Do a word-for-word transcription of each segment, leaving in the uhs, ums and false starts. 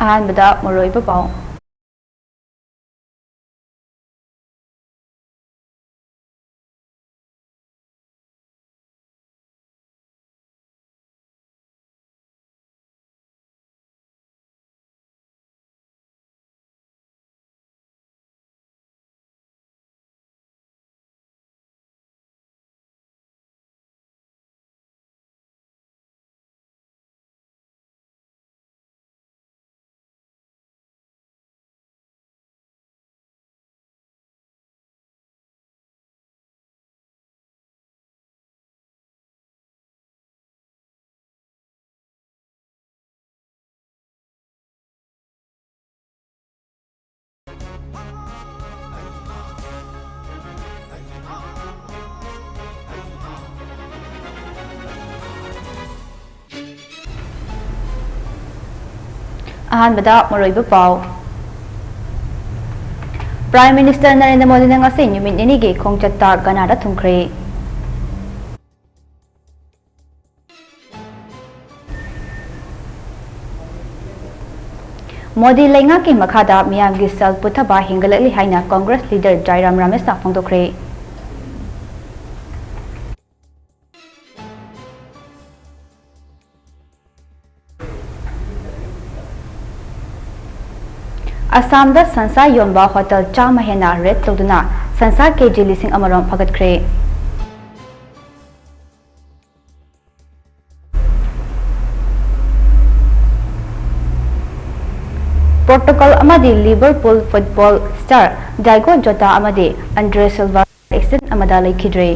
ꯑꯍꯥꯟꯕꯗ ꯃꯔꯨꯑꯣꯏꯕ ꯄꯥꯎ꯫ ꯑꯍꯥꯟꯕꯗ ꯃꯔꯨꯑꯣꯏꯕ ꯄꯥꯎ꯫ Prime Minister ꯅꯔꯦꯟꯗ꯭ꯔ ꯃꯣꯗꯤꯅ ꯉꯁꯤ ꯅꯨꯃꯤꯠ ꯅꯤꯅꯤꯒꯤ ꯈꯣꯡꯆꯠꯇ ꯒꯅꯥꯗ ꯊꯨꯡꯈ꯭ꯔꯦ꯫ ꯃꯣꯗꯤ ꯂꯩꯉꯥꯛꯀꯤ ꯃꯈꯥꯗ ꯃꯤꯌꯥꯝꯒꯤ ꯁꯦꯜ ꯄꯨꯊꯕ ꯍꯦꯟꯒꯠꯂꯛꯂꯤ ꯍꯥꯏꯅ Congress leader ꯖꯥꯏꯔꯥꯝ ꯔꯥꯃꯦꯁꯅ ꯐꯣꯡꯗꯣꯛꯈ꯭ꯔꯦ꯫ ꯑꯁꯥꯝꯗ ꯁꯟꯁꯥ ꯌꯣꯟꯕ ꯍꯣꯇꯦꯜ ꯆꯥꯝꯃ ꯍꯦꯟꯅ ꯔꯦꯗ ꯇꯧꯗꯨꯅ ꯁꯟꯁꯥ ꯀꯦꯖꯤ ꯂꯤꯁꯤꯡ ꯑꯃꯔꯣꯝ ꯐꯒꯠꯈ꯭ꯔꯦ꯫ ꯄꯣꯔꯇꯨꯒꯜ ꯑꯃꯗꯤ ꯂꯤꯚꯔꯄꯨꯜ ꯐꯨꯠꯕꯣꯜ ꯁ꯭ꯇꯥꯔ ꯗꯥꯏꯒꯣ ꯖꯣꯇꯥ ꯑꯃꯗꯤ ꯑꯟꯗ꯭ꯔꯦ ꯁꯤꯜꯚꯥ ꯑꯦꯛꯁꯤꯗꯦꯟ ꯑꯃꯗ ꯂꯩꯈꯤꯗ꯭ꯔꯦ꯫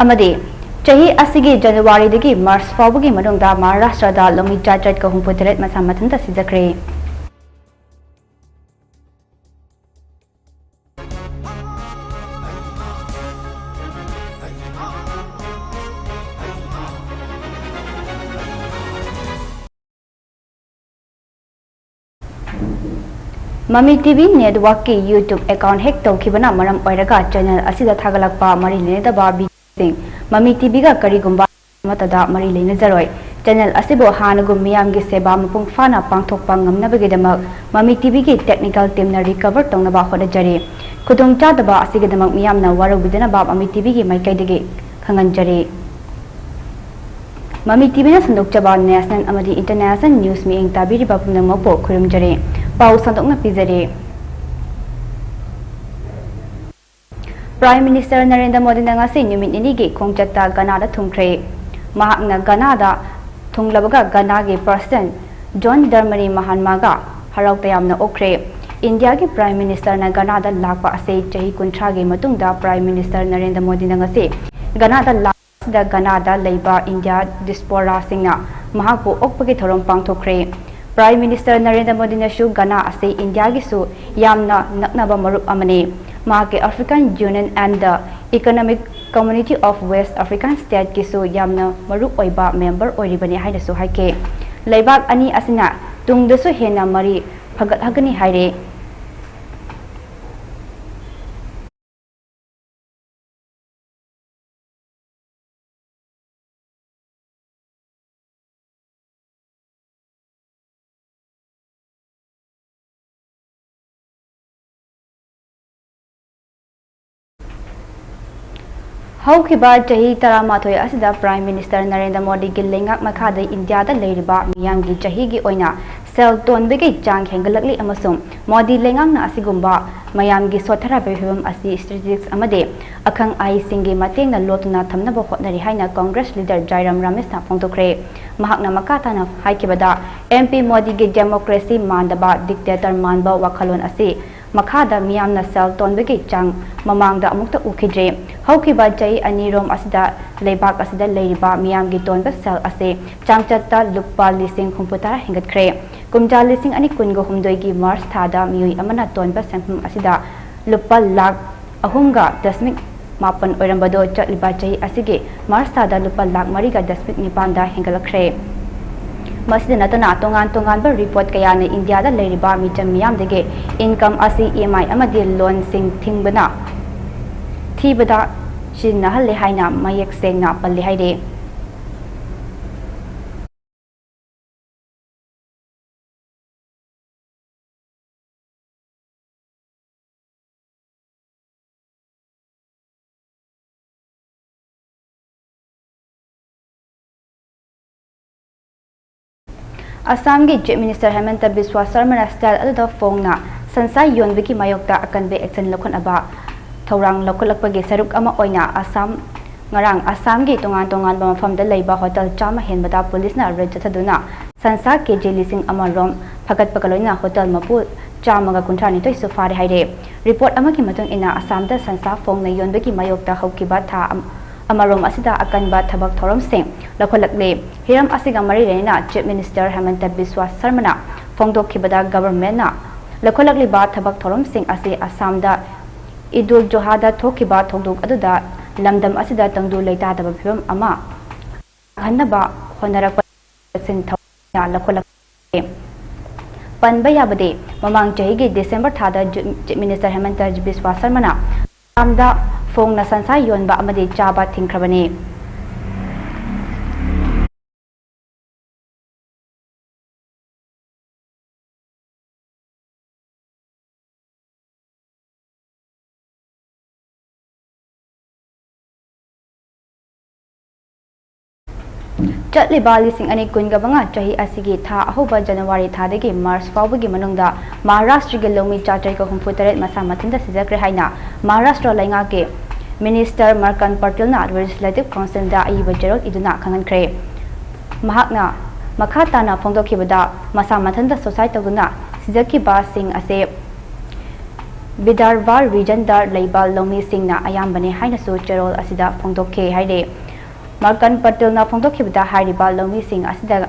ꯑꯃꯗꯤ ꯆꯍꯤ ꯑꯁꯤꯒꯤ ꯖꯅꯋꯥꯔꯤꯗꯒꯤ ꯃꯥꯔꯆ ꯐꯥꯎꯕꯒꯤ ꯃꯅꯨꯡꯗ ꯃꯍꯥꯔꯥꯁꯇ꯭ꯔꯗ ꯂꯧꯃꯤ ꯆꯥꯇ꯭ꯔꯦꯠꯀ ꯍꯨꯝꯐꯨꯇꯔꯦꯠ ꯃꯁꯥ ꯃꯊꯟꯇ ꯁꯤꯖꯈ꯭ꯔꯦ꯫ ꯃꯃꯤ ꯇꯤ ꯚꯤ network ꯀꯤ YouTube account hack ꯇꯧꯈꯤꯕꯅ ꯃꯔꯝ ꯑꯣꯏꯔꯒ channel ꯑꯁꯤꯗ ꯊꯥꯒꯠꯂꯛꯄ ꯃꯔꯤ ꯂꯩꯅꯗꯕ video ꯁꯤꯡ꯫ ꯃꯃꯤ ꯇꯤ ꯚꯤ ꯒ ꯀꯔꯤꯒꯨꯝꯕ ꯑꯃꯠꯇꯗ ꯃꯔꯤ ꯂꯩꯅꯖꯔꯣꯏ꯫ ꯆꯦꯅꯦꯜ ꯑꯁꯤꯕꯨ ꯍꯥꯟꯅꯒꯨꯝ ꯃꯤꯌꯥꯝꯒꯤ ꯁꯦꯕꯥ ꯃꯄꯨꯡ ꯐꯥꯅ ꯄꯥꯡꯊꯣꯛꯄ ꯉꯝꯅꯕꯒꯤꯗꯃꯛ ꯃꯃꯤ ꯇꯤꯚꯤꯒꯤ ꯇꯦꯛꯅꯤꯀꯦꯜ ꯇꯤꯝꯅ ꯔꯤꯀꯚꯔ ꯇꯧꯅꯕ ꯍꯣꯠꯅꯖꯔꯤ꯫ ꯈꯨꯗꯣꯡꯆꯥꯗꯕ ꯑꯁꯤꯒꯤꯗꯃꯛ ꯃꯤꯌꯥꯝꯅ ꯋꯥꯔꯧꯕꯤꯗꯅꯕ ꯃꯃꯤ ꯇꯤꯚꯤꯒꯤ ꯃꯥꯏꯀꯩꯗꯒꯤ ꯈꯪꯍꯟꯖꯔꯤ꯫ ꯃꯃꯤ ꯇꯤꯚꯤꯅ ꯁꯟꯗꯣꯛꯆꯕ ꯅꯦꯁꯅꯦꯜ ꯑꯃꯗꯤ ꯏꯟꯇꯔꯅꯦꯁꯅꯦꯜ ꯅ꯭ꯌꯨꯁ ꯃꯤꯠꯌꯦꯡ ꯇꯥꯕꯤꯔꯤꯕ ꯄꯨꯝꯅꯃꯛꯄꯨ ꯈꯨꯔꯨꯝꯖꯔꯤ꯫ ꯄꯥꯎ ꯁꯟꯗꯣꯛꯅ ꯄꯤꯖꯔꯤ꯫ ꯄ꯭ꯔꯥꯏꯝ ꯃꯤꯅꯤꯁꯇꯔ ꯅꯔꯦꯟꯗ꯭ꯔ ꯃꯣꯗꯤꯅ ꯉꯁꯤ ꯅꯨꯃꯤꯠ ꯅꯤꯅꯤꯒꯤ ꯈꯣꯡꯆꯠꯇ ꯒꯅꯥꯗ ꯊꯨꯡꯈ꯭ꯔꯦ꯫ ꯃꯍꯥꯛꯅ ꯒꯅꯥꯗ ꯊꯨꯡꯂꯕꯒ ꯒꯅꯥꯒꯤ ꯄ꯭ꯔꯁꯤꯗꯦꯟ ꯖꯣꯟ ꯗꯔꯃꯅꯤ ꯃꯍꯥꯟꯃꯥꯒ ꯍꯔꯥꯎ ꯇꯌꯥꯝꯅ ꯑꯣꯛꯈ꯭ꯔꯦ꯫ ꯏꯟꯗꯤꯌꯥꯒꯤ ꯄ꯭ꯔꯥꯏꯝ ꯃꯤꯅꯤꯁꯇꯔꯅ ꯒꯅꯥꯗ ꯂꯥꯛꯄ ꯑꯁꯤ ꯆꯍꯤ ꯀꯨꯟꯊ꯭ꯔꯥꯒꯤ ꯃꯇꯨꯡꯗ ꯄ꯭ꯔꯥꯏꯝ ꯃꯤꯅꯤꯁꯇꯔ ꯅꯔꯦꯟꯗ꯭ꯔ ꯃꯣꯗꯤꯅ ꯉꯁꯤ ꯒꯅꯥꯗ ꯂꯥꯛ ꯑꯁꯤꯗ ꯒꯅꯥꯗ ꯂꯩꯕ ꯏꯟꯗꯤꯌꯥ ꯗꯤꯁꯄꯣꯔꯥꯁꯤꯡꯅ ꯃꯍꯥꯛꯄꯨ ꯑꯣꯛꯄꯒꯤ ꯊꯧꯔꯝ ꯄꯥꯡꯊꯣꯛꯈ꯭ꯔꯦ꯫ ꯄ꯭ꯔꯥꯏꯝ ꯃꯤꯅꯤꯁꯇꯔ ꯅꯔꯦꯟꯗ꯭ꯔ ꯃꯣꯗꯤꯅꯁꯨ ꯒꯅꯥ ꯑꯁꯤ ꯏꯟꯗꯤꯌꯥꯒꯤꯁꯨ ꯌꯥꯝꯅ ꯅꯛꯅꯕ ꯃꯔꯨꯞ ꯑꯃꯅꯤ꯫ ꯃꯍꯥꯛꯀꯤ African Union and the Economic Community of West African States ꯀꯤꯁꯨ ꯌꯥꯝꯅ ꯃꯔꯨ ꯑꯣꯏꯕ ꯃꯦꯝꯕꯔ ꯑꯣꯏꯔꯤꯕꯅꯤ ꯍꯥꯏꯅꯁꯨ ꯍꯥꯏꯈꯤ꯫ ꯂꯩꯕꯥꯛ ꯑꯅꯤ ꯑꯁꯤꯅ ꯇꯨꯡꯗꯁꯨ ꯍꯦꯟꯅ ꯃꯔꯤ ꯐꯒꯠꯍꯒꯅꯤ ꯍꯥꯏꯔꯤ꯫ ꯍꯧꯈꯤꯕ ꯆꯍꯤ ꯇꯔꯥꯃꯥꯊꯣꯏ ꯑꯁꯤꯗ ꯄ꯭ꯔꯥꯏꯝ ꯃꯤꯅꯤꯁꯇꯔ ꯅꯔꯦꯟꯗ꯭ꯔ ꯃꯣꯗꯤꯒꯤ ꯂꯩꯉꯥꯛ ꯃꯈꯥꯗ ꯏꯟꯗꯤꯌꯥꯗ ꯂꯩꯔꯤꯕ ꯃꯤꯌꯥꯝꯒꯤ ꯆꯍꯤꯒꯤ ꯑꯣꯏꯅ ꯁꯦꯜ ꯇꯣꯟꯕꯒꯤ ꯆꯥꯡ ꯍꯦꯟꯒꯠꯂꯛꯂꯤ ꯑꯃꯁꯨꯡ ꯃꯣꯗꯤ ꯂꯩꯉꯥꯛꯅ ꯑꯁꯤꯒꯨꯝꯕ ꯃꯌꯥꯝꯒꯤ ꯁꯣꯠꯊꯔꯕ ꯐꯤꯚꯝ ꯑꯁꯤ ꯁ꯭ꯇꯦꯇꯤꯁꯇꯤꯛꯁ ꯑꯃꯗꯤ ꯑꯈꯪ ꯑꯍꯩꯁꯤꯡꯒꯤ ꯃꯇꯦꯡꯅ ꯂꯣꯠꯇꯨꯅ ꯊꯝꯅꯕ ꯍꯣꯠꯅꯔꯤ ꯍꯥꯏꯅ ꯀꯪꯒ꯭ꯔꯦꯁ ꯂꯤꯗꯔ ꯖꯥꯏꯔꯥꯝ ꯔꯥꯃꯦꯁꯅ ꯐꯣꯡꯗꯣꯛꯈ꯭ꯔꯦ꯫ ꯃꯍꯥꯛꯅ ꯃꯈꯥ ꯇꯥꯅ ꯍꯥꯏꯈꯤꯕꯗ, ꯑꯦꯝ ꯄꯤ ꯃꯣꯗꯤꯒꯤ ꯗꯦꯃꯣꯀ꯭ꯔꯦꯁꯤ ꯃꯥꯟꯗꯕ, ꯗꯤꯛꯇꯦꯇꯔ ꯃꯥꯟꯕ ꯋꯥꯈꯜꯂꯣꯟ ꯑꯁꯤ ꯃꯈꯥꯗ ꯃꯤꯌꯥꯝꯅ ꯁꯦꯜ ꯇꯣꯟꯕꯒꯤ ꯆꯥꯡ ꯃꯃꯥꯡꯗ ꯑꯃꯨꯛꯇ ꯎꯈꯤꯗ꯭ꯔꯤ꯫ ꯍꯧꯈꯤꯕ ꯆꯍꯤ ꯑꯅꯤꯔꯣꯝ ꯑꯁꯤꯗ ꯂꯩꯕꯥꯛ ꯑꯁꯤꯗ ꯂꯩꯔꯤꯕ ꯃꯤꯌꯥꯝꯒꯤ ꯇꯣꯟꯕ ꯁꯦꯜ ꯑꯁꯤ ꯆꯥꯡꯆꯠꯇ ꯂꯨꯄꯥ ꯂꯤꯁꯤꯡ ꯍꯨꯝꯐꯨꯇꯔꯥ ꯍꯦꯟꯒꯠꯈ꯭ꯔꯦ꯫ ꯀꯨꯝꯖꯥ ꯂꯤꯁꯤꯡ ꯑꯅꯤ ꯀꯨꯟꯒ ꯍꯨꯝꯗꯣꯏꯒꯤ ꯃꯥꯔꯆ ꯊꯥꯗ ꯃꯤꯑꯣꯏ ꯑꯃꯅ ꯇꯣꯟꯕ ꯁꯦꯟꯐꯝ ꯑꯁꯤꯗ ꯂꯨꯄꯥ ꯂꯥꯈ ꯑꯍꯨꯝꯒ ꯗꯁꯃꯤꯛ ꯃꯥꯄꯟ ꯑꯣꯏꯔꯝꯕꯗꯣ ꯆꯠꯂꯤꯕ ꯆꯍꯤ ꯑꯁꯤꯒꯤ ꯃꯥꯔꯆ ꯊꯥꯗ ꯂꯨꯄꯥ ꯂꯥꯈ ꯃꯔꯤꯒ ꯗꯁꯃꯤꯛ ꯅꯤꯄꯥꯟꯗ ꯍꯦꯟꯒꯠꯂꯛꯈ꯭ꯔꯦ꯫ ꯃꯁꯤꯗ ꯅꯠꯇꯅ ꯇꯣꯉꯥꯟ ꯇꯣꯉꯥꯟꯕ ꯔꯤꯄꯣꯔꯠ ꯀꯌꯥꯅ ꯏꯟꯗꯤꯌꯥꯗ ꯂꯩꯔꯤꯕ ꯃꯤꯆꯝ ꯃꯤꯌꯥꯝꯗꯒꯤ ꯏꯟꯀꯝ ꯑꯁꯤ ꯏ ꯑꯦꯝ ꯑꯥꯏ ꯑꯃꯗꯤ ꯂꯣꯟꯁꯤꯡ ꯊꯤꯡꯕꯅ ꯊꯤꯕꯗ ꯁꯤꯖꯤꯟꯅꯍꯜꯂꯦ ꯍꯥꯏꯅ ꯃꯌꯦꯛ ꯁꯦꯡꯅ ꯄꯜꯂꯤ ꯍꯥꯏꯔꯤ꯫ ꯑꯁꯥꯝꯒꯤ Chief Minister ꯍꯦꯃꯟꯇ ꯕꯤꯁ꯭ꯋꯥ ꯁꯔꯃꯅ style ꯑꯗꯨꯗ ꯐꯣꯡꯅ ꯁꯟꯁꯥ ꯌꯣꯟꯕꯒꯤ ꯃꯥꯌꯣꯛꯇ ꯑꯀꯟꯕ action ꯂꯧꯈꯠꯅꯕ ꯊꯧꯔꯥꯡ ꯂꯧꯈꯠꯂꯛꯄꯒꯤ ꯁꯔꯨꯛ ꯑꯃ ꯑꯣꯏꯅ ꯑꯁꯥꯝ ꯉꯔꯥꯡ ꯑꯁꯥꯝꯒꯤ ꯇꯣꯉꯥꯟ ꯇꯣꯉꯥꯟꯕ ꯃꯐꯝꯗ ꯂꯩꯕ hotel ꯆꯥꯝꯃ ꯍꯦꯟꯕꯗ ꯄꯨꯂꯤꯁꯅ raid ꯆꯠꯊꯗꯨꯅ ꯁꯟꯁꯥ ꯀꯦꯖꯤ ꯂꯤꯁꯤꯡ ꯑꯃ ꯔꯣꯝ ꯐꯒꯠꯄꯒ ꯂꯣꯏꯅꯅ hotel ꯃꯄꯨ ꯆꯥꯝꯃꯒ ꯀꯨꯟꯊ꯭ꯔꯥ ꯅꯤꯊꯣꯏꯁꯨ ꯐꯥꯔꯦ ꯍꯥꯏꯔꯦ꯫ Report ꯑꯃꯒꯤ ꯃꯇꯨꯡ ꯏꯟꯅ ꯑꯁꯥꯝꯗ ꯁꯟꯁꯥ ꯐꯣꯡꯅ ꯌꯣꯟꯕꯒꯤ ꯃꯥꯌꯣꯛꯇ ꯍꯧꯈꯤꯕ ꯊꯥ ꯑꯃꯔꯣꯝ ꯑꯁꯤꯗ ꯑꯀꯟꯕ ꯊꯕꯛ ꯊꯧꯔꯝꯁꯤꯡ ꯂꯧꯈꯠꯂꯛꯂꯦ꯫ ꯍꯤꯔꯝ ꯑꯁꯤꯒ ꯃꯔꯤ ꯂꯩꯅꯅ Chief Minister ꯍꯦꯃꯟꯇ ꯕꯤꯁ꯭ꯋꯥ ꯁꯔꯃꯅ ꯐꯣꯡꯗꯣꯛꯈꯤꯕꯗ governmentꯅ ꯂꯧꯈꯠꯂꯛꯂꯤꯕ ꯊꯕꯛ ꯊꯧꯔꯝꯁꯤꯡ ꯑꯁꯤ ꯑꯁꯥꯝꯗ ꯏꯗꯨꯜ ꯖꯨꯍꯥꯗ ꯊꯣꯛꯈꯤꯕ ꯊꯧꯗꯣꯛ ꯑꯗꯨꯗ ꯂꯝꯗꯝ ꯑꯁꯤꯗ ꯇꯪꯗꯨ ꯂꯩꯇꯥꯗꯕ ꯐꯤꯕꯝ ꯑꯃ ꯍꯟꯅꯕ ꯍꯣꯠꯅꯔꯛꯄ ꯆꯦꯛꯁꯤꯟ ꯊꯧꯔꯥꯡ ꯂꯧꯈꯠꯂꯛꯄ ꯄꯟꯕ ꯌꯥꯕꯗꯤ, ꯃꯃꯥꯡ ꯆꯍꯤꯒꯤ December ꯊꯥꯗ Chief Minister ꯍꯦꯃꯟꯇ ꯕꯤꯁ꯭ꯋꯥ ꯁꯔꯃꯅ ꯑꯁꯥꯝꯗ ꯐꯣꯡꯅ ꯁꯟꯁꯥ ꯌꯣꯟꯕ ꯑꯃꯗꯤ ꯆꯥꯕ ꯊꯤꯡꯈ꯭ꯔꯕꯅꯤ꯫ ꯆꯠꯂꯤꯕ ꯂꯤꯁꯤꯡ ꯑꯅꯤ ꯀꯨꯟꯒ ꯃꯉꯥ ꯆꯍꯤ ꯑꯁꯤꯒꯤ ꯊꯥ ꯑꯍꯧꯕ January ꯊꯥꯗꯒꯤ March ꯐꯥꯎꯕꯒꯤ ꯃꯅꯨꯡꯗ ꯃꯍꯥꯔꯥꯁꯇ꯭ꯔꯒꯤ ꯂꯧꯃꯤ ꯆꯥꯇ꯭ꯔꯦꯠꯀ ꯍꯨꯝꯐꯨ ꯇꯔꯦꯠ ꯃꯁꯥ ꯃꯊꯟꯇ ꯁꯤꯖꯈ꯭ꯔꯦ ꯍꯥꯏꯅ ꯃꯍꯥꯔꯥꯁꯇ꯭ꯔ ꯂꯩꯉꯥꯛꯀꯤ Minister ꯃꯔꯀꯟ ꯄꯇꯦꯜꯅ Legislative Councilꯗ ꯑꯏꯕ ꯆꯦꯔꯣꯜ ꯏꯗꯨꯅ ꯈꯪꯍꯟꯈ꯭ꯔꯦ꯫ ꯃꯍꯥꯛꯅ ꯃꯈꯥ ꯇꯥꯅ ꯐꯣꯡꯗꯣꯛꯈꯤꯕꯗ, ꯃꯁꯥ ꯃꯊꯟꯇ suicide ꯇꯧꯗꯨꯅ ꯁꯤꯖꯈꯤꯕꯁꯤꯡ ꯑꯁꯦ Vidarbha regionꯗ ꯂꯩꯕ ꯂꯧꯃꯤꯁꯤꯡꯅ ꯑꯌꯥꯝꯕꯅꯤ ꯍꯥꯏꯅꯁꯨ ꯆꯦꯔꯣꯜ ꯑꯁꯤꯗ ꯐꯣꯡꯗꯣꯛꯈꯤ ꯍꯥꯏꯔꯤ꯫ ꯃꯔꯀꯟ ꯄꯇꯦꯜꯅ ꯐꯣꯡꯗꯣꯛꯈꯤꯕꯗ, ꯍꯥꯏꯔꯤꯕ ꯂꯧꯃꯤꯁꯤꯡ ꯑꯁꯤꯗ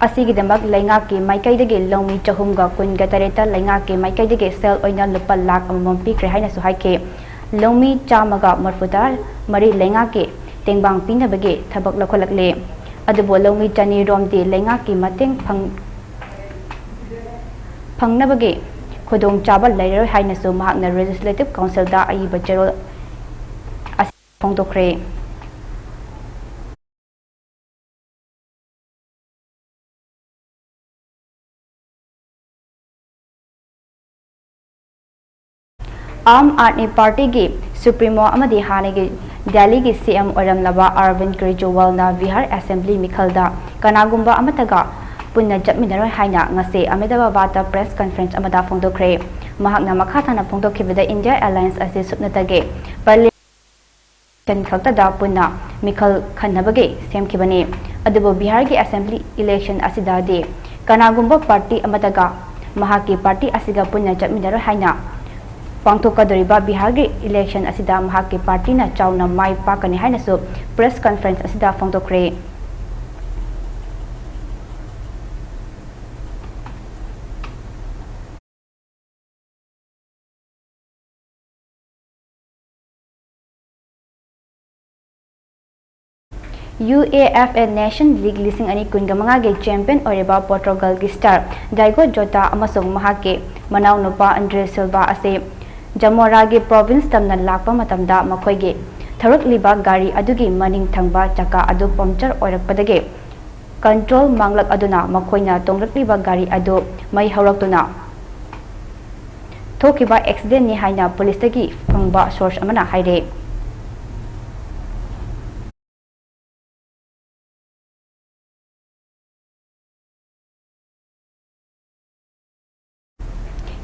ꯑꯁꯤꯒꯤꯗꯃꯛ ꯂꯩꯉꯥꯛꯀꯤ ꯃꯥꯏꯀꯩꯗꯒꯤ ꯂꯧꯃꯤ ꯆꯍꯨꯝꯒ ꯀꯨꯟꯒ ꯇꯔꯦꯠꯇ ꯂꯩꯉꯥꯛꯀꯤ ꯃꯥꯏꯀꯩꯗꯒꯤ ꯁꯦꯜ ꯑꯣꯏꯅ ꯂꯨꯄꯥ ꯂꯥꯈ ꯑꯃꯃꯝ ꯄꯤꯈ꯭ꯔꯦ ꯍꯥꯏꯅꯁꯨ ꯍꯥꯏꯈꯤ꯫ ꯂꯧꯃꯤ ꯆꯥꯝꯃꯒ ꯃꯔꯤꯐꯨ ꯇꯔꯥ ꯃꯔꯤ ꯂꯩꯉꯥꯛꯀꯤ ꯇꯦꯡꯕꯥꯡ ꯄꯤꯅꯕꯒꯤ ꯊꯕꯛ ꯂꯧꯈꯠꯂꯛꯂꯦ꯫ ꯑꯗꯨꯕꯨ ꯂꯧꯃꯤ ꯆꯅꯤ ꯔꯣꯝꯗꯤ ꯂꯩꯉꯥꯛꯀꯤ ꯃꯇꯦꯡ ꯐꯪ-, ꯐꯪꯅꯕꯒꯤ ꯈꯨꯗꯣꯡꯆꯥꯕ ꯂꯩꯔꯔꯣꯏ ꯍꯥꯏꯅꯁꯨ ꯃꯍꯥꯛꯅ Legislative Councilꯗ ꯑꯏꯕ ꯆꯦꯔꯣꯜ ꯑꯁꯤ ꯐꯣꯡꯗꯣꯛꯈ꯭ꯔꯦ꯫ ꯑꯥꯝ ꯑꯥꯗꯃꯤ ꯄꯥꯔꯇꯤꯒꯤ ꯁꯨꯄ꯭ꯔꯤꯃꯣ ꯑꯃꯗꯤ ꯍꯥꯟꯅꯒꯤ ꯗꯦꯜꯂꯤꯒꯤ ꯁꯤ ꯑꯦꯝ ꯑꯣꯏꯔꯝꯂꯕ ꯑꯔꯕꯤꯟꯗ ꯀꯦꯖꯔꯤꯋꯥꯜꯅ ꯕꯤꯍꯥꯔ ꯑꯦꯁꯦꯝꯕ꯭ꯂꯤ ꯃꯤꯈꯜꯗ ꯀꯅꯥꯒꯨꯝꯕ ꯑꯃꯠꯇꯒ ꯄꯨꯟꯅ ꯆꯠꯃꯤꯟꯅꯔꯣꯏ ꯍꯥꯏꯅ ꯉꯁꯤ ꯑꯍꯃꯦꯗꯥꯕꯥꯗꯇ ꯄ꯭ꯔꯦꯁ ꯀꯟꯐꯔꯦꯟꯁ ꯑꯃꯗ ꯐꯣꯡꯗꯣꯛꯈ꯭ꯔꯦ꯫ ꯃꯍꯥꯛꯅ ꯃꯈꯥ ꯇꯥꯅ ꯐꯣꯡꯗꯣꯛꯈꯤꯕꯗ, ꯏꯟꯗꯤꯌꯥ ꯑꯦꯂꯥꯌꯟꯁ ꯑꯁꯤ ꯁꯨꯞꯅꯇꯒꯤ ꯄꯥꯔꯂꯤꯌꯥꯃꯦꯟ ꯈꯛꯇꯗ ꯄꯨꯟꯅ ꯃꯤꯈꯜ ꯈꯟꯅꯕꯒꯤ ꯁꯦꯝꯈꯤꯕꯅꯤ꯫ ꯑꯗꯨꯕꯨ ꯕꯤꯍꯥꯔꯒꯤ ꯑꯦꯁꯦꯝꯕ꯭ꯂꯤ ꯏꯂꯦꯛꯁꯟ ꯑꯁꯤꯗꯗꯤ ꯀꯅꯥꯒꯨꯝꯕ ꯄꯥꯔꯇꯤ ꯑꯃꯠꯇꯒ ꯃꯍꯥꯛꯀꯤ ꯄꯥꯔꯇꯤ ꯑꯁꯤꯒ ꯄꯨꯟꯅ ꯆꯠꯃꯤꯟꯅꯔꯣꯏ ꯍꯥꯏꯅ ꯄꯥꯡꯊꯣꯛꯀꯗꯧꯔꯤꯕ ꯕꯤꯍꯥꯔꯒꯤ ꯏꯂꯦꯛꯁꯟ ꯑꯁꯤꯗ ꯃꯍꯥꯛꯀꯤ ꯄꯥꯔꯇꯤꯅ ꯆꯥꯎꯅ ꯃꯥꯏ ꯄꯥꯛꯀꯅꯤ ꯍꯥꯏꯅꯁꯨ ꯄ꯭ꯔꯦꯁ ꯀꯟꯐꯔꯦꯟꯁ ꯑꯁꯤꯗ ꯐꯣꯡꯗꯣꯛꯈ꯭ꯔꯦ꯫ U A F A nation league ꯂꯤꯁꯤꯡ ꯑꯅꯤ ꯀꯨꯟꯒ ꯃꯉꯥꯒꯤ ꯆꯦꯝꯄꯤꯌꯟ ꯑꯣꯏꯔꯤꯕ ꯄꯣꯔꯇꯨꯒꯜꯒꯤ ꯁ꯭ꯇꯥꯔ ꯗꯥꯏꯒꯣ ꯖꯣꯇꯥ ꯑꯃꯁꯨꯡ ꯃꯍꯥꯛꯀꯤ ꯃꯅꯥꯎꯅꯨꯄꯥ ꯑꯟꯗ꯭ꯔꯦ ꯁꯤꯜꯚꯥ ꯑꯁꯤ ꯖꯃꯣꯔꯥꯒꯤ ꯄ꯭ꯔꯣꯚꯤꯟꯁ ꯇꯝꯅ ꯂꯥꯛꯄ ꯃꯇꯝꯗ ꯃꯈꯣꯏꯒꯤ ꯊꯧꯔꯛꯂꯤꯕ ꯒꯥꯔꯤ ꯑꯗꯨꯒꯤ ꯃꯅꯤꯡ ꯊꯪꯕ ꯆꯀꯥ ꯑꯗꯨ ꯄꯝꯆꯔ ꯑꯣꯏꯔꯛꯄꯗꯒꯤ ꯀꯟꯇ꯭ꯔꯣꯜ ꯃꯥꯡꯂꯛ ꯑꯗꯨꯅ ꯃꯈꯣꯏꯅ ꯇꯣꯡꯂꯛꯂꯤꯕ ꯒꯥꯔꯤ ꯑꯗꯨ ꯃꯩ ꯍꯧꯔꯛꯇꯨꯅ ꯊꯣꯛꯈꯤꯕ ꯑꯦꯛꯁꯤꯗꯦꯟꯅꯤ ꯍꯥꯏꯅ ꯄꯨꯂꯤꯁꯇꯒꯤ ꯐꯪꯕ ꯁꯣꯔꯁ ꯑꯃꯅ ꯍꯥꯏꯔꯦ꯫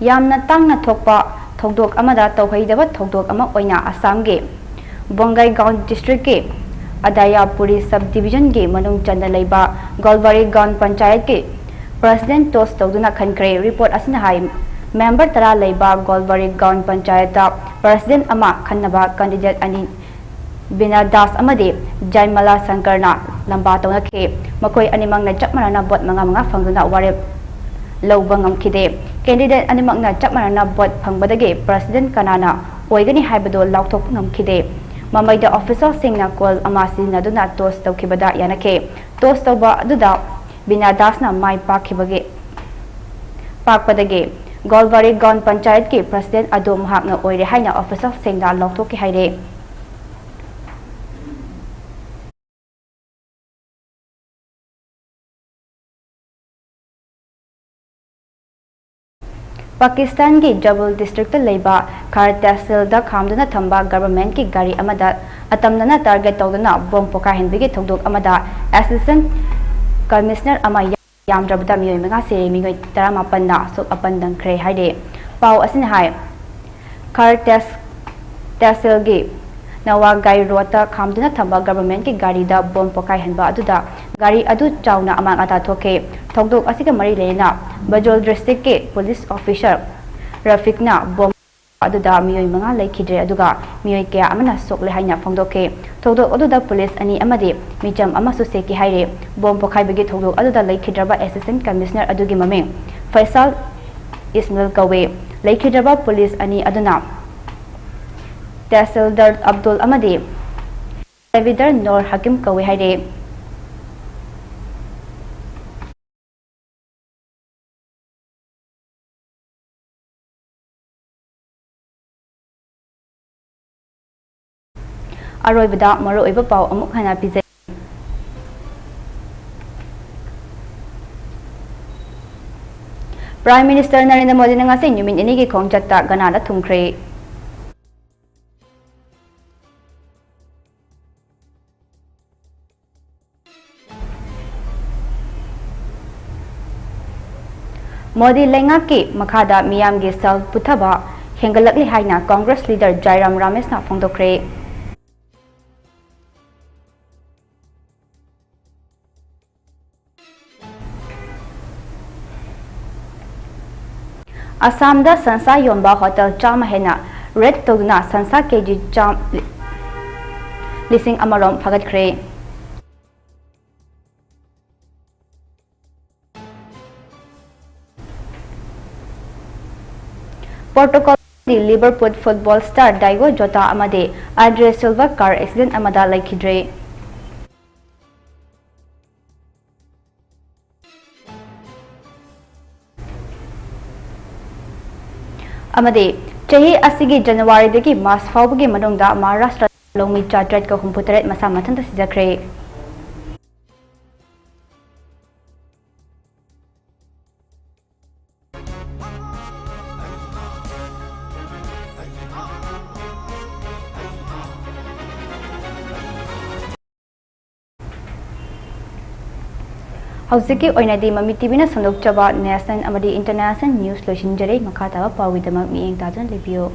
ꯌꯥꯝꯅ ꯇꯥꯡꯅ ꯊꯣꯛꯄ ꯊꯧꯗꯣꯛ ꯑꯃꯗ ꯇꯧꯍꯩꯗꯕ ꯊꯧꯗꯣꯛ ꯑꯃ ꯑꯣꯏꯅ ꯑꯁꯥꯝꯒꯤ ꯕꯣꯡꯒꯥꯏꯒꯥꯎꯟ ꯗꯤꯁꯇ꯭ꯔꯤꯛꯀꯤ ꯑꯗꯥꯌꯥꯄꯨꯔꯤ ꯁꯕ ꯗꯤꯕꯤꯖꯟꯒꯤ ꯃꯅꯨꯡ ꯆꯟꯅ ꯂꯩꯕ ꯒꯣꯜꯕꯥꯔꯤ ꯒꯥꯎꯟ ꯄꯟꯆꯥꯌꯠꯀꯤ ꯄ꯭ꯔꯁꯤꯗꯦꯟ ꯇꯣꯁ ꯇꯧꯗꯨꯅ ꯈꯟꯈ꯭ꯔꯦ꯫ ꯔꯤꯄꯣꯔꯠ ꯑꯁꯤꯅ ꯍꯥꯏ, ꯃꯦꯝꯕꯔ ꯇꯔꯥ ꯂꯩꯕ ꯒꯣꯜꯕꯥꯔꯤ ꯒꯥꯎꯟ ꯄꯟꯆꯥꯌꯠꯇ ꯄ꯭ꯔꯁꯤꯗꯦꯟ ꯑꯃ ꯈꯟꯅꯕ ꯀꯦꯟꯗꯤꯗꯦꯠ ꯑꯅꯤ ꯕꯤꯅꯥ ꯗꯥꯁ ꯑꯃꯗꯤ ꯖꯥꯏꯃꯂꯥ ꯁꯪꯀꯔꯅ ꯂꯝꯕꯥ ꯇꯧꯅꯈꯤ꯫ ꯃꯈꯣꯏ ꯑꯅꯤꯃꯛꯅ ꯆꯞ ꯃꯥꯟꯅꯅ ꯚꯣꯠ ꯃꯉꯥ ꯃꯉꯥ ꯐꯪꯗꯨꯅ ꯋꯥꯔꯦꯞ ꯂꯧꯕ ꯉꯝꯈꯤꯗꯦ꯫ ꯀꯦꯟꯗꯤꯗꯦꯠ ꯑꯅꯤꯃꯛꯅ ꯆꯞ ꯃꯥꯟꯅꯅ ꯚꯣꯠ ꯐꯪꯕꯗꯒꯤ ꯄ꯭ꯔꯁꯤꯗꯦꯟ ꯀꯅꯥꯅ ꯑꯣꯏꯒꯅꯤ ꯍꯥꯏꯕꯗꯨ ꯂꯥꯎꯊꯣꯛꯄ ꯉꯝꯈꯤꯗꯦ꯫ ꯃꯃꯩꯗ ꯑꯣꯐꯤꯁꯤꯌꯦꯜꯁꯤꯡꯅ ꯀꯣꯜ ꯑꯃ ꯁꯤꯖꯤꯟꯅꯗꯨꯅ ꯇꯣꯁ ꯇꯧꯈꯤꯕꯗ ꯌꯥꯅꯈꯤ꯫ ꯇꯣꯁ ꯇꯧꯕ ꯑꯗꯨꯗ ꯕꯤꯅꯥ ꯗꯥꯁꯅ ꯃꯥꯏ ꯄꯥꯛꯈꯤꯕꯒꯤ, ꯄꯥꯛꯄꯗꯒꯤ ꯒꯣꯜꯕꯥꯔꯤ ꯒꯥꯎꯟ ꯄꯟꯆꯥꯌꯠꯀꯤ ꯄ꯭ꯔꯁꯤꯗꯦꯟ ꯑꯗꯨ ꯃꯍꯥꯛꯅ ꯑꯣꯏꯔꯦ ꯍꯥꯏꯅ ꯑꯣꯐꯤꯁꯤꯌꯦꯜꯁꯤꯡꯅ ꯂꯥꯎꯊꯣꯛꯈꯤ ꯍꯥꯏꯔꯦ꯫ ꯄꯥꯀꯤꯁꯇꯥꯟꯒꯤ ꯖꯕꯨꯜ ꯗꯤꯁꯇ꯭ꯔꯤꯛꯇ ꯂꯩꯕ ꯈꯥꯔ ꯇꯦꯍꯁꯤꯜꯗ ꯈꯥꯝꯗꯨꯅ ꯊꯝꯕ ꯒꯚꯔꯟꯃꯦꯟꯠꯀꯤ ꯒꯥꯔꯤ ꯑꯃꯗ ꯑꯇꯝꯅꯅ target ꯇꯧꯗꯨꯅ ꯕꯣꯝ ꯄꯣꯈꯥꯏꯍꯟꯕꯒꯤ ꯊꯧꯗꯣꯛ ꯑꯃꯗ Assistant Commissioner ꯑꯃ ꯌꯥꯝꯗ꯭ꯔꯕꯗ ꯃꯤꯑꯣꯏ ꯃꯉꯥ ꯁꯤꯔꯦ, ꯃꯤꯑꯣꯏ ꯇꯔꯥꯃꯥꯄꯟꯅ ꯑꯁꯣꯛ ꯑꯄꯟ ꯅꯪꯈ꯭ꯔꯦ ꯍꯥꯏꯔꯦ꯫ ꯄꯥꯎ ꯑꯁꯤꯅ ꯍꯥꯏ, ꯈꯔ ꯇꯦꯁ-, ꯇꯦꯁꯦꯜꯒꯤ ꯅꯋꯥꯒꯥꯏ ꯔꯣꯗꯇ ꯈꯥꯝꯗꯨꯅ ꯊꯝꯕ governmentꯀꯤ ꯒꯥꯔꯤꯗ ꯕꯣꯝ ꯄꯣꯈꯥꯏꯍꯟꯕ ꯑꯗꯨꯗ ꯒꯥꯔꯤ ꯑꯗꯨ ꯆꯥꯎꯅ ꯑꯃꯥꯡ ꯑꯇꯥ ꯊꯣꯛꯈꯤ꯫ ꯊꯧꯗꯣꯛ ꯑꯁꯤꯒ ꯃꯔꯤ ꯂꯩꯅꯅ ꯕꯖꯣꯜ districtꯀꯤ police officer ꯔꯐꯤꯛꯅ ꯕꯣꯝ ꯑꯗꯨꯗ ꯃꯤꯑꯣꯏ ꯃꯉꯥ ꯂꯩꯈꯤꯗ꯭ꯔꯦ, ꯑꯗꯨꯒ ꯃꯤꯑꯣꯏ ꯀꯌꯥ ꯑꯃꯅ ꯁꯣꯛꯂꯦ ꯍꯥꯏꯅ ꯐꯣꯡꯗꯣꯛꯈꯤ꯫ ꯊꯧꯗꯣꯛ ꯑꯗꯨꯗ police ꯑꯅꯤ ꯑꯃꯗꯤ ꯃꯤꯆꯝ ꯑꯃꯁꯨ ꯁꯤꯈꯤ ꯍꯥꯏꯔꯤ꯫ ꯕꯣꯝ ꯄꯣꯈꯥꯏꯕꯒꯤ ꯊꯧꯗꯣꯛ ꯑꯗꯨꯗ ꯂꯩꯈꯤꯗ꯭ꯔꯕ Assistant Commissioner ꯑꯗꯨꯒꯤ ꯃꯃꯤꯡ ꯐꯩꯁꯥꯜ ꯏꯁꯃꯤꯜ ꯀꯧꯏ꯫ ꯂꯩꯈꯤꯗ꯭ꯔꯕ police ꯑꯅꯤ ꯑꯗꯨꯅ ꯇꯦꯍꯁꯤꯜꯗꯥꯔ ꯑꯕꯗꯨꯜ ꯑꯃꯗꯤ ꯁꯦꯕꯤꯗꯥꯔ ꯅꯣꯔ ꯍꯀꯤꯝ ꯀꯧꯏ ꯍꯥꯏꯔꯤ꯫ ꯑꯔꯣꯏꯕꯗ ꯃꯔꯨꯑꯣꯏꯕ ꯄꯥꯎ ꯑꯃꯨꯛ ꯍꯟꯅ ꯄꯤꯖꯔꯤ꯫ Prime Minister ꯅꯔꯦꯟꯗ꯭ꯔ ꯃꯣꯗꯤꯅ ꯉꯁꯤ ꯅꯨꯃꯤꯠ ꯅꯤꯅꯤꯒꯤ ꯈꯣꯡꯆꯠꯇ ꯘꯅꯥꯗ ꯊꯨꯡꯈ꯭ꯔꯦ꯫ ꯃꯣꯗꯤ ꯂꯩꯉꯥꯛꯀꯤ ꯃꯈꯥꯗ ꯃꯤꯌꯥꯝꯒꯤ ꯁꯦꯜ ꯄꯨꯊꯕ ꯍꯦꯟꯒꯠꯂꯛꯂꯤ ꯍꯥꯏꯅ Congress leader ꯖꯥꯏꯔꯥꯝ ꯔꯥꯃꯦꯁꯅ ꯐꯣꯡꯗꯣꯛꯈ꯭ꯔꯦ꯫ ꯑꯁꯥꯝꯗ ꯁꯟꯁꯥ ꯌꯣꯟꯕ ꯍꯣꯇꯦꯜ ꯆꯥꯝꯃ ꯍꯦꯟꯅ raid ꯇꯧꯗꯨꯅ ꯁꯟꯁꯥ ꯀꯦꯖꯤ ꯆꯥꯝ-, ꯂꯤꯁꯤꯡ ꯑꯃꯔꯣꯝ ꯐꯥꯒꯠꯈ꯭ꯔꯦ꯫ ꯄꯣꯔꯇꯨꯒꯜꯒꯤ Liverpool football star Diogo Jota ꯑꯃꯗꯤ Andre Silva car accident ꯑꯃꯗ ꯂꯩꯈꯤꯗ꯭ꯔꯦ꯫ ꯑꯃꯗꯤ ꯆꯍꯤ ꯑꯁꯤꯒꯤ ꯖꯅꯋꯥꯔꯤꯗꯒꯤ ꯃꯥꯔꯆ ꯐꯥꯎꯕꯒꯤ ꯃꯅꯨꯡꯗ ꯃꯍꯥꯔꯥꯁꯇ꯭ꯔ ꯂꯧꯃꯤ ꯆꯥꯇ꯭ꯔꯦꯠꯀ ꯍꯨꯝꯐꯨꯇꯔꯦꯠ ꯃꯁꯥ ꯃꯊꯟꯇ ꯁꯤꯖꯈ꯭ꯔꯦ꯫ ꯍꯧꯖꯤꯛꯀꯤ ꯑꯣꯏꯅꯗꯤ ꯃꯃꯤ ꯇꯤꯚꯤꯅ ꯁꯟꯗꯣꯛꯆꯕ national ꯑꯃꯗꯤ international news ꯂꯣꯏꯁꯤꯟꯖꯔꯦ꯫ ꯃꯈꯥ ꯇꯥꯕ ꯄꯥꯎꯒꯤꯗꯃꯛ ꯃꯤꯠꯌꯦꯡ ꯇꯥꯗꯨꯅ ꯂꯩꯕꯤꯌꯨ꯫